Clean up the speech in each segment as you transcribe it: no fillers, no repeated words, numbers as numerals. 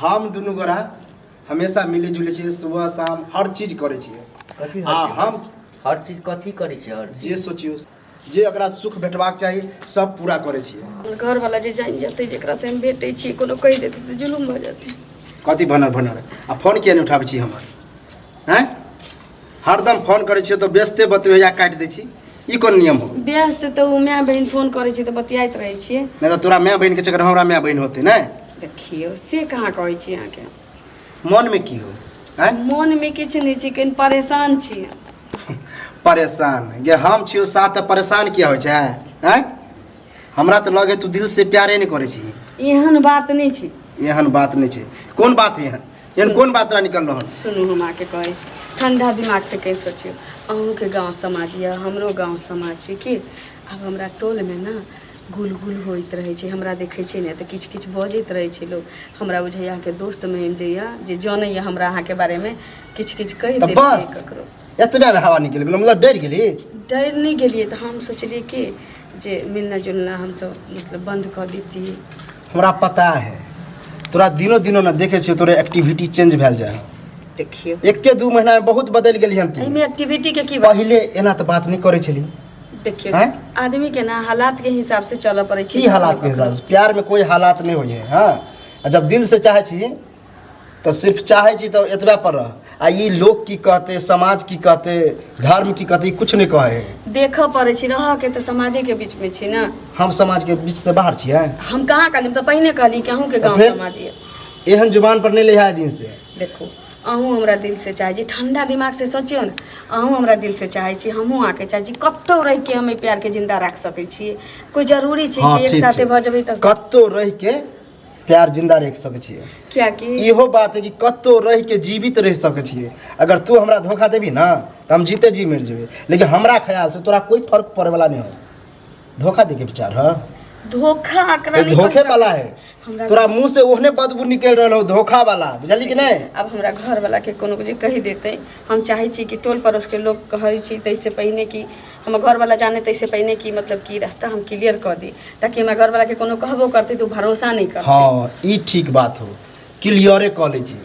हम दुनू गोरा हमेशा मिले जुले छियै, सुबह शाम हर चीज करै छियै। कथी? आ हर चीज? हम हर चीज कथी करै छियै? हर जे चीज सोचियौ, जे एकरा सुख भेटबाक चाही सब पूरा करै छियै। हमर घरवाला जे जानि जेतै जेकरा से हम भेटै छी, कोनो कहि देतै तऽ जुलुम भऽ जेतै। कथी भनर भनर? आ फोन किया नहि उठाबै छी हमर? आँय, हरदम फोन करै छियै तऽ व्यस्ते बतबै या काटि दै छी, ई कोन नियम हो? व्यस्त तऽ ओ माय बहिन फोन करै छै तऽ बतियाइत रहै छियै। नहि तऽ तोरा माय बहिनके चक्कर हमरा माय बहिन होतै नहि? देखियौ, से कहाँ कहै छी अहाँके। मनमे की हो? आँय, मोनमे किछु नहि छै, कनि परेशान छी। परेशान गे हम छियौ साथ तऽ परेशान किया होइ छै? आँय, हमरा तऽ लगे तू दिल से प्यारे नहि करै छी। एहन बात नहि छै। एहन बात नहि छै? कोन बात है एहन? एहन कोन बात तोरा निकल रहल? सुनू, हम अहाँके कहै छी, ठण्डा दिमागसँ कहि सोचियौ। अहूँके गाँव समाज यऽ, हमरो गाँव समाज छै। कि आब हमरा टोलमे ने गुल गुल होइत रहै छै। हमरा देखै छै ने तऽ किछु किछु बजैत रहै छै लोक। हमरा बुझाइए अहाँके दोस्त महिम जे यऽ, जे जनैए हमरा अहाँके बारेमे, किछु किछु कहि तऽ देलकै बस ककरो। एतबे हवा निकलि गेलो, मतलब डरि गेली? डरि नहि गेलियै, तऽ हम सोचलियै कि जे मिलना जुलना हमसब मतलब बन्द कऽ दैतियै। हमरा पता है तोरा दिनो दिनो ने देखै छियौ, तोरे एक्टिविटी चेंज भेल जाइ है। देखियौ, एके दू महीना में बहुत बदलि गेली हन तू। एहिमे एक्टिविटी के की बात? पहिले एना तऽ बात नहि करै छली। देखियौ, आँय? आदमी के ना हालात के हिसाब से चलऽ पड़ै छै। की हालात के हिसाब से? प्यार में कोई हालात नहीं होइ है। हाँ, आ जब दिल से चाहै छी तऽ सिर्फ चाहै छी तऽ एतबे पर रह। आ ई लोग की कहते, समाज की कहते, धर्म की कहते, ई कुछ नहीं कहै है। देखऽ पड़ै छै, रहऽ के तऽ समाजे के बीच में छी ने। हम समाज के बीच से बाहर छियै? हम कहाँ कहली? हम तऽ पहिने कहली कि अहूँके गाँव फेर? समाज यऽ। एहन जुबान पर नहीं ले दिन से। देखू, अहूँ हमरा दिल से चाहै छी, ठंडा दिमाग से सोचियौ ने, अहूँ हमरा दिल से चाहै छी, हमहूँ अहाँके चाहै छी। कतहु रहि के हम एहि प्यार के जिंदा राखि सकै छियै। कोइ जरूरी छै हाँ, कि एक ठीक साथे छै। भऽ जेबै तऽ? कतौ रहि के प्यार जिंदा रहि सकै छियै। कियाकि इहो बात है कि कतौ रहि के जीवित रहि सकै छियै। अगर तू हमरा धोखा देबी ना तऽ हम जीते जी मरि जेबै, लेकिन हमरा ख्याल से तोरा कोई फर्क पड़े वाला नहीं हो। धोखा दे के विचार है? धोखा एकरा तो नहि धोखे कहि वाला सकै है। छी। हमरा तोरा मुंह से ओहने बदबू निकलि रहल हो धोखा वाला, बुझली कि नहीं? आब हमरा घरवला के कोनो जे कहि देतै, हम चाहै छी कि टोल पड़ोसके लोक कहै छी ताहिसँ पहिने कि हमर घरवला जाने, ताहिसँ पहिने कि मतलब कि रास्ता हम क्लियर कऽ दी, ताकि हमरा घरवलाके कोनो कहबो करतै तऽ ओ भरोसा नहि करतै। हाँ, ई ठीक बात हो, क्लियरे कऽ लै छी।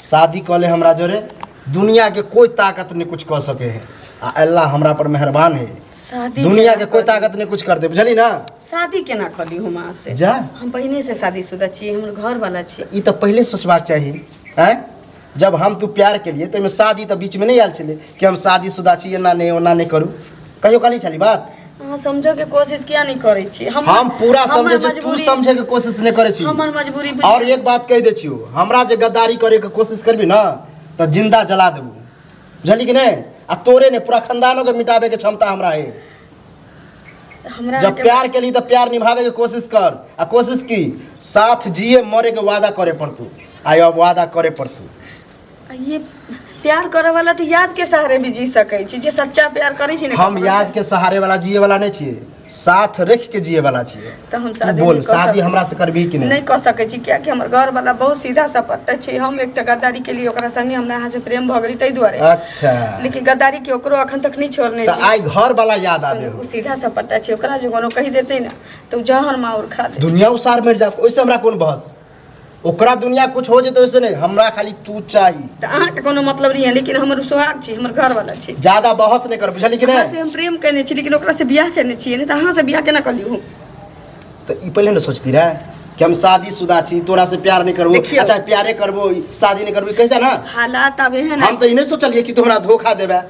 शादी कऽ ले हमरा जोरे, दुनिया के कोई ताकत नहीं कुछ कऽ सके है, आ अल्लाह हमरा पर मेहरबान है। शादी दुनिया केना के कोई कऽ ली? ताकत नहीं कुछ कर दे, बुझली ना? शादी केना कऽ ली हम अहाँ से? जा। हम पहिने से शादीशुदा छी, हमर घरवला छी। ई तऽ पहिले सोचबाक चाही। आँय, जब हम तू प्यार केलिए तऽ ओहिमे शादी तऽ बीचमे नहि आयल छलै कि हम शादीशुदा छी, एना नहि ओना नहि करू। कहियो कहली छली बात? अहाँ समझऽ के कोशिश किया नहि करै छी? हम पूरा हमर समझै छी, तू मजबूरी- समझे के कोशिश नहि करै छी। हमर मजबूरी बुझ- और एक बात कहि दै छियौ, हमरा जे गद्दारी करे के कोशिश करबी ना तऽ जिंदा जला देबू, बुझली कि नहि? आ तोरे नहि, पूरा खानदानो के मिटाबे के क्षमता हमरा है। हमरा जब प्यार के लिए तो प्यार निभावे के कोशिश कर, आ कोशिश की साथ जिए मरे के वादा करे पड़तू। आय अब वादा करे पड़तू। आ ये प्यार करे वाला तऽ याद के सहारे भी जी सकै छी, जे सच्चा प्यार करै छी ने हम ककरो याद के सहारे वाला जिए वाला नहीं छियै, साथ रख के जिए वाला छियै। तऽ हम तू शादी बोल, नहि कऽ शादी सकै। हमरा से करबी कि नहि नहीं? कऽ सकै छी, कियाकि हमर घर वाला बहुत सीधा सपट्टा छै। हम एक तऽ गद्दारी केलियै ओकरा संगे, हमरा अहाँ से प्रेम भऽ गेलै ताहि दुआरे। अच्छा। लेकिन गद्दारी के ओकरो अखन तक नहि छोड़ने तऽ छी। आइ घर वाला याद आबे सुनू, हो? ओ सीधा सपट्टा छै, ओकरा जे कोनो कहि देतै ने तऽ ओ जहर माउर खा लेतै। दुनिया उसार मरि जा, ओहिसे हमरा कोन बहस? ओकरा दुनिया कुछ हो जेतै ओहिसे नहीं, हमरा खाली तू चाही। तऽ अहाँके कोनो मतलब नहीं है, लेकिन हमर ओ सुहाग छी, हमर घरवाला छी। ज्यादा बहस नहीं कर, बुझली कि अहाँ से नहीं? हम प्रेम केने छी, लेकिन ओकरा से बियाह केने छियै, नहि तऽ अहाँ से बियाह केना कऽ लियौ? तो ई पहले ने सोचती रहे कि हम शादीशुदा छी, तोरा से प्यार नहीं करबो। देखियौ। अच्छा, प्यारे करबो शादी नहीं करबो, कहिता ना। हालात आब एहन हम तो ई नहीं सोचलिए कि तू हमरा धोखा देबे।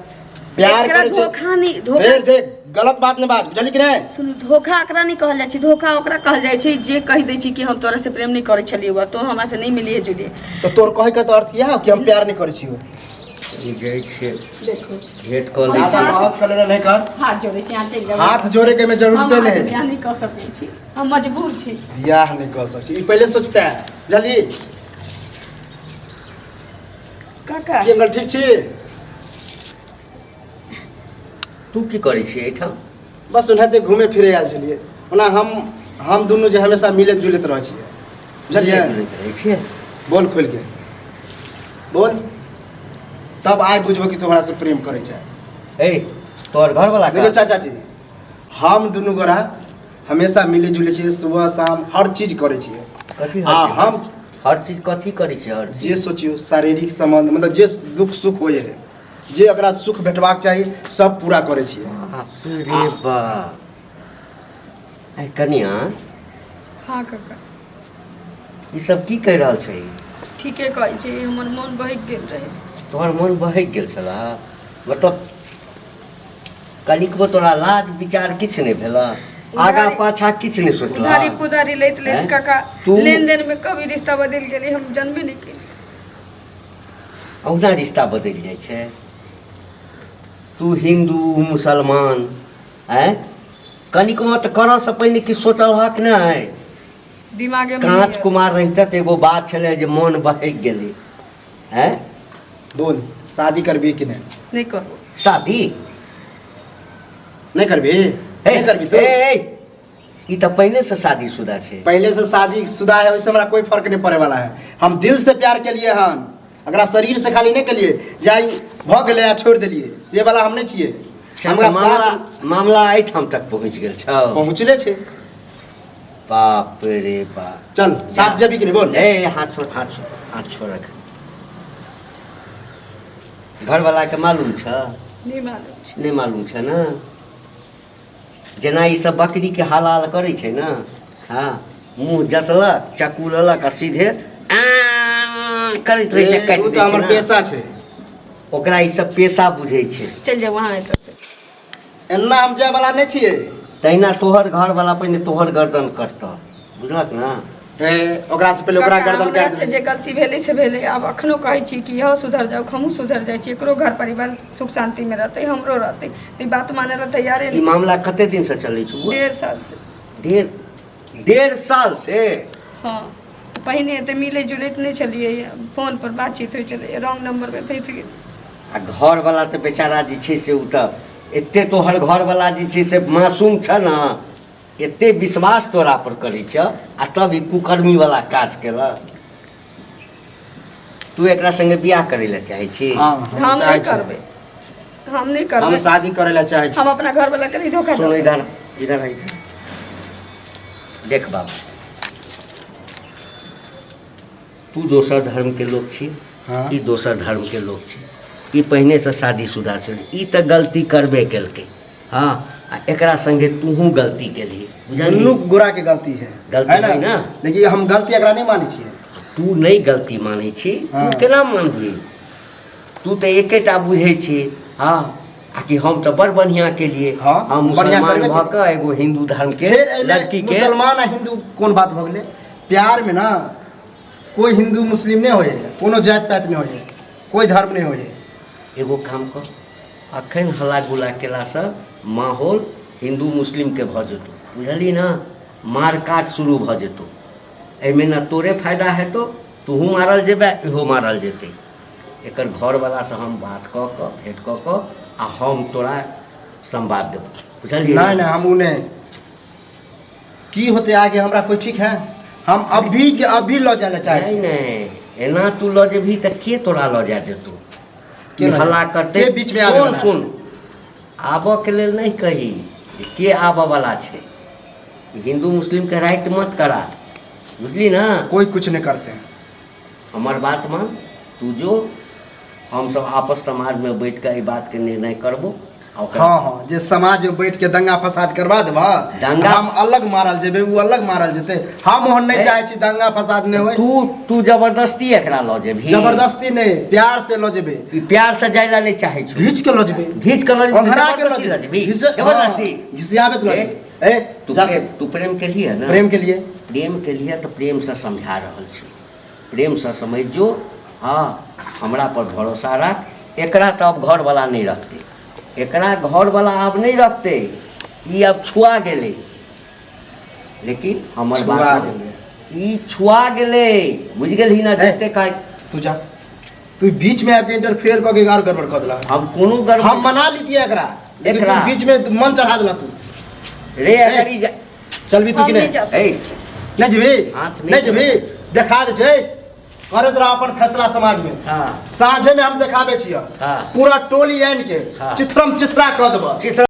प्यार एकरा करै छै। धोखा नहीं, धोखा फेर देख, गलत बात नहीं बात, बुझली कि नहीं? सुनू, धोखा एकरा नहीं कहल जाइ छै। धोखा ओकरा कहल जाइ छै जे कहि दै छै कि हम तोरा से प्रेम नहीं करै छलियौ, तो हमरा से नहीं मिलिए जुलिए। तो तोर कहे के तो अर्थ यह कि हम प्यार नहीं करै छियौ। ई जाइ छियै। देखू। भेंट कऽ लै ज्यादा बहस कर लेना नहीं कर। हाथ जोड़ै छी, अहाँ चलि जाउ। हाथ जोड़े के में हम जरूरते अहाँ से नहीं। बियाह नहीं कऽ सकै छी, हम मजबूर छी। बियाह नहीं कर सकती, ई पहले सोचता है, बुझली? काका। की अंकल, ठीक छी? तू की करै छी एहिठाम? बस ओनाहिते घूमे फिरे आयल छलियै। ओना हम दुनू जे हमेशा मिलैत जुलैत रहै छियै, बुझलियै? मिलैत रहै छियै। बोल, खोलि के बोल, तब आइ बुझबो कि तू हमरा से प्रेम करै छै। ए, तोहर घरवाला देखो चाचा जी, हम दुनू गोरा हमेशा मिले जुले छियै, सुबह शाम हर चीज करै छियै। कथी? आ हर चीज? हम हर चीज कथी करै छै हर जे चीज सोचियौ शारीरिक संबंध मतलब जे दुख सुख होइ है जे एकरा सुख भेटबाक चाही सब पूरा करै छियै। बाप रे बाप। आइ कनिया। हँ काका। ई सब की कहि रहल छै? ठीके कहै छै, हमर मोन बहकि गेल रहै। तोहर मोन बहकि गेल छलह? मतलब कनिकबो तोरा लाज विचार किछु नहि भेल? आगा पाछा किछु नहि सोचलह? उधारी पुधारी लैत लैत हैं? काका तू लेन देन में कभी रिश्ता बदलि गेलै, हम जनबे नहि केलियै। अहुना रिश्ता बदलि जाइ छै? तू हिन्दू मुसलमान आँय कनिकबो तऽ करऽसँ पहिने किछु सोचलहक नहि? दिमागे में काँच नहि आयल। कुमार रहिते तऽ एगो बात छलै जे मोन बहकि गेलै। आँय बोल, शादी करबी कि नहि? नहि करबो। शादी नहि करबी? हे, नहि करबी तू? ए, ए, ई तऽ पहिले से शादीशुदा छै। पहले से शादी शुदा है, वैसे हमरा कोई फर्क नहीं पड़े वाला है। हम दिल से प्यार के लिए हन, अगरा शरीर से खाली नहीं के लिए जाई भ गेलै आ छोड़ देलिए से वाला हम नहीं छियै। हमरा मामला साथ मामला एहिठाम तक पहुँच गेल छौ? पहुँचले छै। बाप रे बाप। चल साथ जेबी कि नहीं बोल? ए हाथ छोड़, हाथ छोड़, हाथ छोड़ रख। घरवाला के मालूम छ? नहि मालूम छै। नहि मालूम छै ने? जेना ई सब बकरी के हलाल करै छै ने, हाँ मुँह जतलक चक्कू लेलक आ सीधे आ करैत रहै छै, ए, काटि उ दै तऽ छै हमर ने। पेशा छै। ओकरा ई सब पेशा बुझै छै। चलि जाउ अहाँ एतऽ से। एना हम जाय वाला नहीं छियै। तहिना तोहर घरवाला पहिने तोहर गर्दन कटतह, बुझलक ने? ए, ओकरा से पहिले ओकरा काका, गर्दन हमरा काटि से जे गलती भेलै से भेलै। आब अखनो कहै छी कि इहो सुधर जाउ, हमहूँ सुधर जाइ छी, एकरो घर परिवार सुख शान्तिमे रहतै, हमरो रहतै। ई बात मानै लए तैयारे ई नहि। मामला कते दिन से चलै छै? 1.5 साल से। 1.5 साल से? हँ, पहिने एते मिलै जुलैत नहि छलियै, फोन पर बातचीत होइ छलै, रॉन्ग नंबरमे फँसि गेल। आ घरवाला तऽ बेचारा जे छै से ओ तऽ एते तोहर घरवाला जे छै से मासूम छ ने, एते विश्वास तोरा पर करै छ आ तब ई कुकर्मी वाला काज केलक। तू एकरा संगे बियाह करै लए चाहै छी? हाँ, हम चाहै नहि छी। करबै, हम नहि हम करबै। शादी करे ला चाहै छी। हम अपना घरवाला के नहि धोखा सुन देबै। इधर इधर आ, इधर देख बाबू, तू दोसर धर्म के लोग छी। हाँ। ई दोसर धर्म के लोग छी, ई पहिने से शादीशुदा छै, ई तऽ गलती करबे केलकै। हाँ आ एकरा संगे तूहू गलती केलही, बुझलही? दुनू गोरा के गलती है। गलती है ना? है ना? लेकिन हम गलती एकरा नहीं मानै छियै। तू नहि गलती मानै छी? हाँ। तू केना मानबही? तू तऽ एकेटा बुझै छी। हाँ आ कि हम तऽ बड़ बढ़िआँ केलिए। हाँ, हम बढ़िआँ मुसलमान करबे भऽ कऽ एगो हिन्दू धर्म के फेर एहिमे लड़की के मुसलमान आ हिन्दू कोन बात भऽ गेलै? प्यार में ना कोई हिन्दू मुस्लिम नहीं होए, कोनो जाति पाति नहीं होए, कोई धर्म नहीं होए। एगो काम कर, अखन हल्ला गुल्ला केलासँ माहौल हिन्दू मुस्लिमके भऽ जेतौ, बुझलही ने? मार काट शुरू भऽ जेतौ। एहिमे ने तोरे फायदा हेतौ, तूहू मारल जेबै, इहो मारल जेतै। एकर घरवलासँ हम बात कऽ कऽ भेँट कऽ कऽ आ हम तोरा संवाद देबौ, बुझलही? नहीं नहीं, हम उ नहीं की होते आगे हमरा कोई ठीक है, हम अभी के अभी लऽ जाय लए चाहै नहि छी। नहि, एना तू लऽ जेबही तऽ के तोरा लऽ जाय देतौ? के के लऽ हल्ला जाय? करतै? के बीच में आबै सुन वाला? सुन, आबऽ के लेल नहि कही जे के आबऽ वाला छै। हिन्दू मुस्लिम के राइट मत करा, बुझली ने? कोई कुछ नहीं करते। हमर बात मान तू, जो हमसब आपस समाजमे बैठ कऽ एहि बातके निर्णय करबो आ ओकरा हाँ हाँ, जे समाज में बैठ के दंगा फसाद करवा देबा, दंगा- हम अलग मारल जेबै, उ अलग मारल जेतै। हम ओहन नहीं ए- चाहे छी दंगा फसाद नहीं होय। तू तू जबरदस्ती एकरा लऽ जेबही? जबरदस्ती नहीं, प्यार से लऽ जेबै। ई प्यार से जाय ला नहि चाहै छौ? घीच के लऽ जेबै। घीच कऽ लऽ जेबही? अंधरा के लऽ जबरदस्ती लऽ जेबै। जेबही? जबरदस्ती जबरदस्ती घिसियाबैत लऽ ए, जेबै। ए तू जा। प्रेम, तू प्रेम केलही ने? प्रेम के लिए। प्रेम केलिए तऽ प्रेमसँ समझा रहल छी, प्रेमसँ समझ जो। हँ, हमरा पर भरोसा राख। एकरा तऽ आब घरवला नहि रखतै, एकरा घरवला आब नहि रखतै, ई आब छुआ गेलै। लेकिन हमर छुआ बात गेलै। ई छुआ गेलै, बुझि गेलही ने? ए। जते कहै तू जा, तू बीच में आबि के इंटरफेयर कऽ के और गड़बड़ कऽ देला। हम कोनो गड़बड़ हम मना लीतियै एकरा, लेकिन एकरा। तू बीच में मन चढ़ा देला तू। रे अगर ई चलबी तू हम कि नहि नहि? जा ए सकै छी। नहि जेबही? हाथ नहि नहि जेबही? देखा दै छै, करैत रह अपन फैसला समाज में। हाँ साँझे में हम देखाबे छियै। हाँ। पूरा टोली आनि के हाँ। चिथरम चिथरा कऽ देबऽ। चित्र